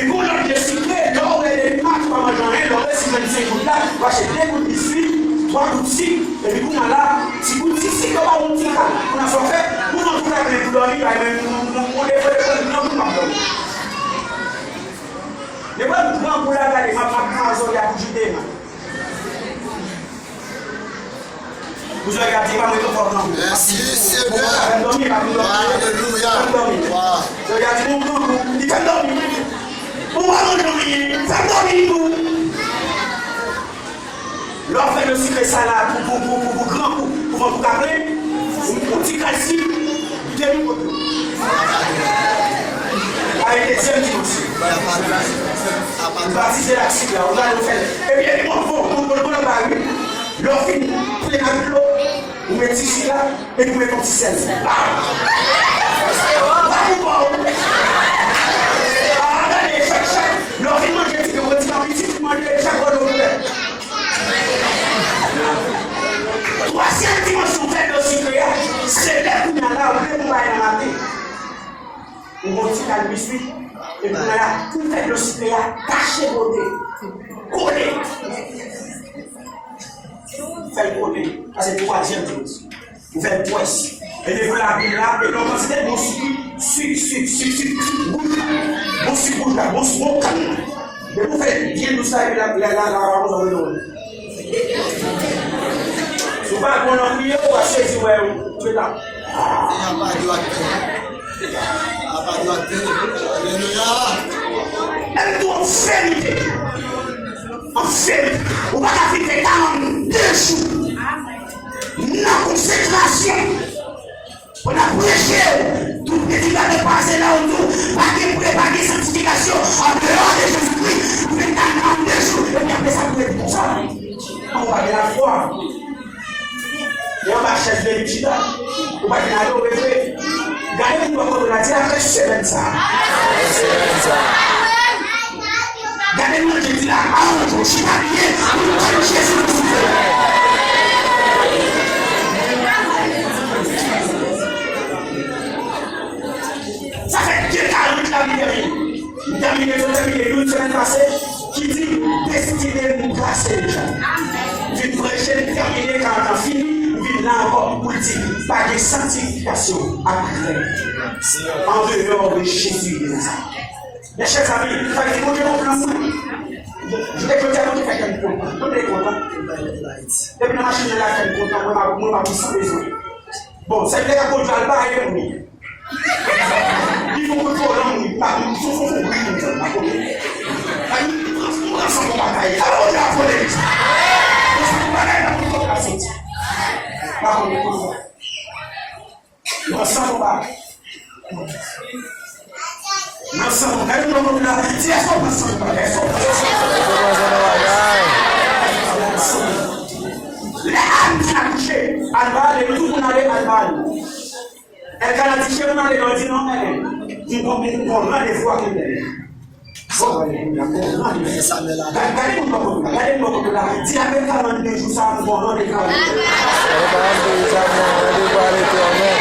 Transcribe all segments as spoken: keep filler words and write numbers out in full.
Gon lòt je sikre, lè w wè depi maten ou pa manje anyen, lè w resi jwenn senk goud la, ou achte de goud biswi, twa goud sik, epi kounye a la, ti goud ti sik yo ba w yon ti kal. Kounye a sa w fè, ou pran tout la plen pou dòmi, bay men yon, yon, yon, yon defo de pran nan moun p ap dòmi. Depi m pran pou la gade, m ap, m ap pran zòrye a pou jide m. Pou zòrye a di pa mwen konfòm nan. Mèsi, Senyè. Fè m dòmi, pa pou dòmi. Alelouya. Fè m dòmi. Zòrye a di nou grangou, li fè m dòmi. Bon, pa manje anyen, fè m dòmi tou. Lè w fè dlo sikre sa la pou, pou, pou, pou, pou grangou, pou vant ou ka plen, ou, ou ti kal sik, demi pot dlo. Ay, dezyèm dimansyon. Ou batize l ak sik la, ou gade ou fè l. Epi, epi, bon, bon, bon, bon, bon, anba, wi. Lè w fin plen ak dlo, ou met ti sik la, epi ou met yon ti sèl. Bam! Bam ou ba w. Ah, gade, chak, chak. Lè w fin manje ti, ou ti pitit, ou manje chak bò dlo ou fè. Twazyèm dimansyon fè dlo sikre a, se lè kounye a la, ou vle pou bay nan maten. Ou gon ti kal biswi, epi kounye a la, pou fè dlo sikre a, tache kote. Kole. Fè l kole. Sa se twazyèm dimansyon. Ou fè l twès. E depi w lave l la, e yon kantite bon sik, sik, sik, sik, sik, sik wouj la. Bon sik wouj la, bon sik bon kann la. Depi w fè l byen dous la, epi la, la, la, la, la, la, la, la. Si w pa bon nan kriye, w a sezi wè w, w la. Senyè pa dwate. Senyè pa dwate. Alelouya. Èl tou an verite. An verite. Ou pa ka fin fè karannde jou nan konsekrasyon. Pandan preche, tout predikatè pase la, ou di w, pa gen pre, pa gen sanktifikasyon andeyò de Jezikri. Ou fè karannde jou, epi apre sa, ou rete konsa. Ou pa gen lafwa. E anba chèz de li chita. Ou pa gen adore vre. Gade moun bò kote w la, di l, apre semèn sa. Apre semèn sa. Gade moun ki di la, anj ou chita byen pou nou tann Jezi resisite. Sa fè de karant la m tèmine. M tèmine, m tèmine youn semèn pase, ki di, destine m trase deja. M vin preche, m tèmine, karant an fini, m vin la ankò pou l di, pa gen sanktifikasyon apre andeyò de Jezi de Nazarèt. Mes chers amis, fè ke Bondye konprann mwen. Jounen jodi a, Bondye fè kè m kontan. Bondye kontan. Depi nan machin nan, l ap fè m kontan. Mwen, mwen, mwen, mwen, san bezwen. Bon, sa vle di Bondye al bare moun. Li fè yon kout volan, moun. Pa moun, fou, fou, fou, moun, moun, moun, pa konnen. Pa moun, pran, pran san pou bagay. Sa Bondye ap vole. Pran san pou bagay, pa moun, pa soti. Pa konnen konsa. Nan san konba. Nan san konba. Gade moun nan kote la. Di, èske w pran san konba? Èske w pran san konba? Èske w pran san konba? Lè Ann fin akouche, Ann pa ale, nou tout moun ale, Ann pa ale. Èlkana di, "Cheri, m ale," non, li di, "Non, men, m gon, m gon randevou ak Enèl." Gade, gade moun bò kote la, gade moun bò kote la. Di, "Apre karannde jou sa, m gon randevou avè Letènèl." Apre karannde jou sa, m gon randevou avè Letènèl.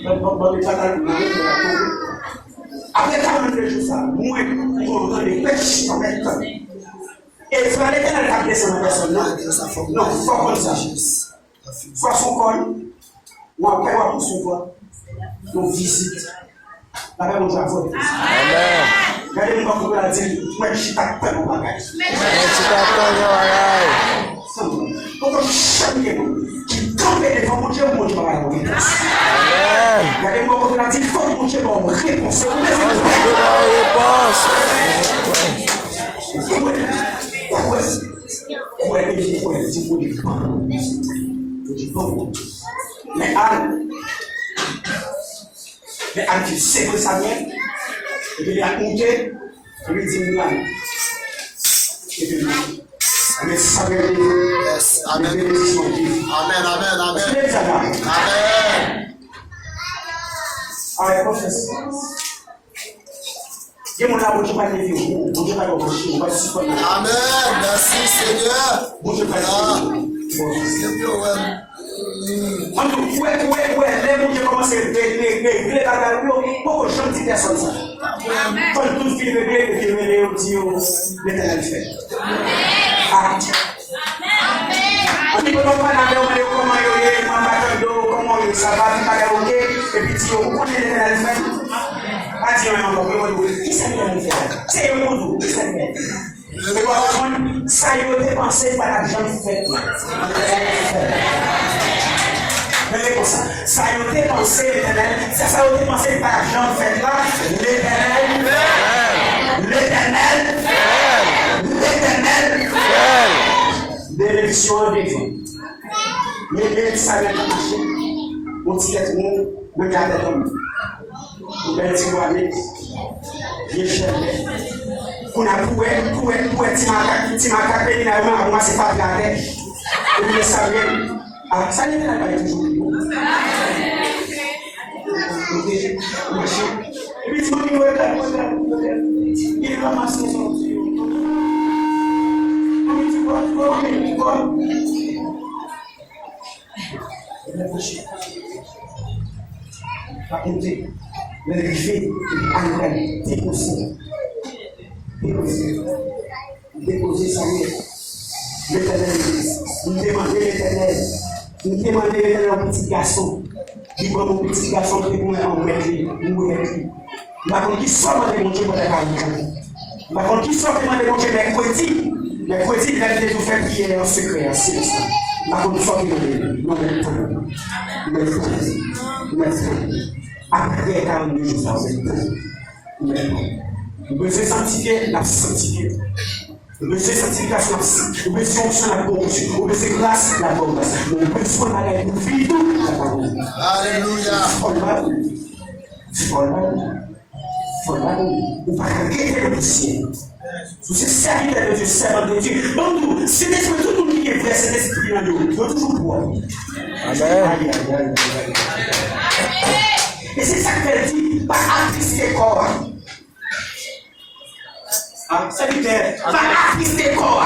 Bon, bon, bon, sa ta di, apre karannde jou sa, mwen, m gon randevou. Mèt, mèt. E se pa Letènèl k ap desann an pèsòn, non. Non, fò konn sa. Fò sou kò l. W ap fè, w ap pouse w. Yon vizit. Lapè Bondye avè w. Amèn. Gade moun bò kote la, di, "Mwen chita tann yon bagay." Mwen chita tann yon bagay. Poko janm gen moun ki kanpe devan Bondye, Bondye pa ba yo repons. Amèn. Gade moun bò kote la, di, "Fòk Bondye ba w repons." Se ou menm ki ba w repons. Kwè, kwè, kwè, kwè, di Bondye ban. Bondye ban. Men al. Men al di, "Se vre sa m ye." Epi li ap moute, epi li di, "M prale." Epi li moute. Amèn. Sa vle di, yes, amèn. Benediksyon viv. Amèn, amèn, amèn. Èske legliz la prale? Amèn. Avèk konfyans. Gen moun la, Bondye pa leve ou, Bondye pa leve ou, Bondye pa sispann. Amèn. Mèsi, Senyè. Bondye pa leve ou. Mwen di w, kwè, kwè, kwè, lè Bondye kòmanse re-, re-, regle bagay ou yo, poko janm di pèsòn sa. Fò n tout fin regle, epi rele yo, di yo, Letènèl fè. Amen. Anpil moun pa nan men yo, mande yo kòman yo ye, mwen pa tande yo, kòman yo ye, sa va, tout bagay oke, epi di yo, ou konnen Letènèl fè? Pa di yo ankò, yo mande yo, kisa Letènèl fè? Se yo pou di w, kisa l fè? Ou pa konprann sa yo te panse pa t ap janm fèt la. Men li konsa. Sa yo te panse, Letènèl, sa, sa yo te panse pa t ap janm fèt la, Letènèl, Letènèl, Letènèl, benediksyon an devan. Men, men sa nèg la mache. Yon ti tèt won, menm jan avèk yon bèl ti bwa nèt. Vye chèlbè. Kounye a pou wè, pou wè, pou wè ti makak, ti makak Penina yo menm ap ranmase papye atè. Epi yo salye l. A, sa nèg la bay toujou pi bon. Epi ti manmi yo, yo ranmase sa yo. Manmi, ti bwa, ti bwa, manmi, ti bwa. Pa konte. Lè l rive, epi al pral depoze. Depoze. Depoze sa yo. Letènèl, m te mande Letènèl. M te mande Letènèl yon pitit gason. Li ban m yon pitit gason, m te pou mwen anmèt li, mouri avèk li. M pa konn kisa w mande Bondye pandan karant an. M pa konn kisa w te mande Bondye mèkredi. Mèkredi, lè m te di w fè priyè an sekrè an silans la. M pa konn sa w te mande li. Non, men tann. Men tann. Men tann. Apre karannde jou sa yo, men tann. Men tann. Ou bezwen sanktifye, l ap sanktifye. Ou bezwen sanktifikasyon, l ap sanktifye. Ou bezwen onksyon, l ap ba w onksyon. Ou bezwen gras, l ap ba w gras. Men ou bezwen bagay pou vi tou, l ap ba w. Alelouya. Fò l ba ou. Fò l ba ou. Fò l ba ou. Ou pa ka rete nan pousyè. Si w se sèvitè de Dye, sèvant de Dye, ban m di w, Sentespri, tout moun ki gen vrè Sentespri nan yo, yo toujou pwòp. Amen. Ayi, ayi, ayi, ayi. E se sa k fè l di, pa atriste kò a. A, sèvitè, pa atriste kò